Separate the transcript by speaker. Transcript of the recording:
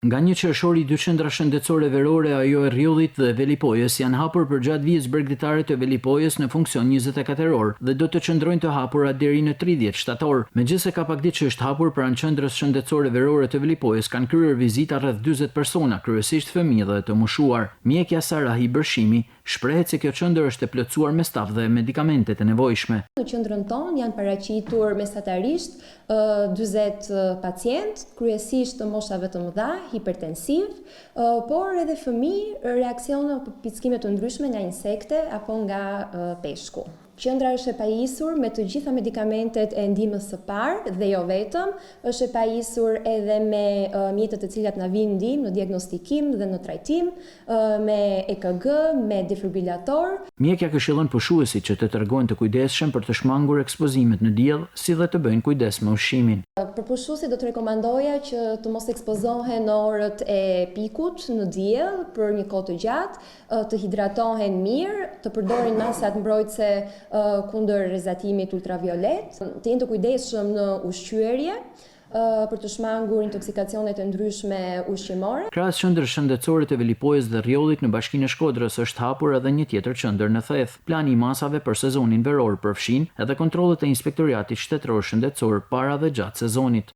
Speaker 1: Nga 1 qershori dy qendra shëndetësore verore ajo e Rrjollit dhe Velipojës janë hapur përgjatë vijës bregdetare të Velipojës në funksion 24 orë dhe do të qëndrojnë të hapura deri në 30 shtator. Megjithëse ka pak ditë që është hapur pranë qendrës shëndetësore verore të Velipojës kanë kryer vizita rreth 40 persona, kryesisht fëmijë dhe të moshuar. Mjekja Sarahi Bërshimi shprehet se kjo qendër është e plotësuar me staf dhe medikamentet e nevojshme.
Speaker 2: Në qendrën tonë janë paraqitur mesatarisht 40 pacientë, kryesisht të moshave të mëdha, hipertensiv, por edhe fëmijë, reaksione apo pickime të ndryshme nga insekte apo nga peshku. Qendra është e pajisur me të gjitha medikamentet e ndihmës së parë dhe jo vetëm, është e pajisur edhe me mjete të cilat na vijnë ndihmë në diagnostikim dhe në trajtim, me EKG, me defibrilator.
Speaker 1: Mjekja këshillon pushuesit që të tregohen të kujdesshëm për të shmangur ekspozimet në diell, si dhe të bëjnë kujdes me ushqimin.
Speaker 2: Për pushuesit do të rekomandoja që të mos ekspozohen në orët e pikut në diell për një kohë të gjatë, të hidratohen mirë, të përdorin masat mbrojtëse kundër rrezatimit ultraviolet, të jenë të kujdesshëm në ushqyerje, për të shmangur intoksikacionet e ndryshme ushqimore.
Speaker 1: Krahas qendrës shëndetësore të Velipojës dhe Rrjollit në Bashkinë e Shkodrës është hapur edhe një tjetër qendër në Theth. Plani i masave për sezonin veror përfshin edhe kontrollet e Inspektoriatit Shtetëror Shëndetësor para dhe gjatë sezonit.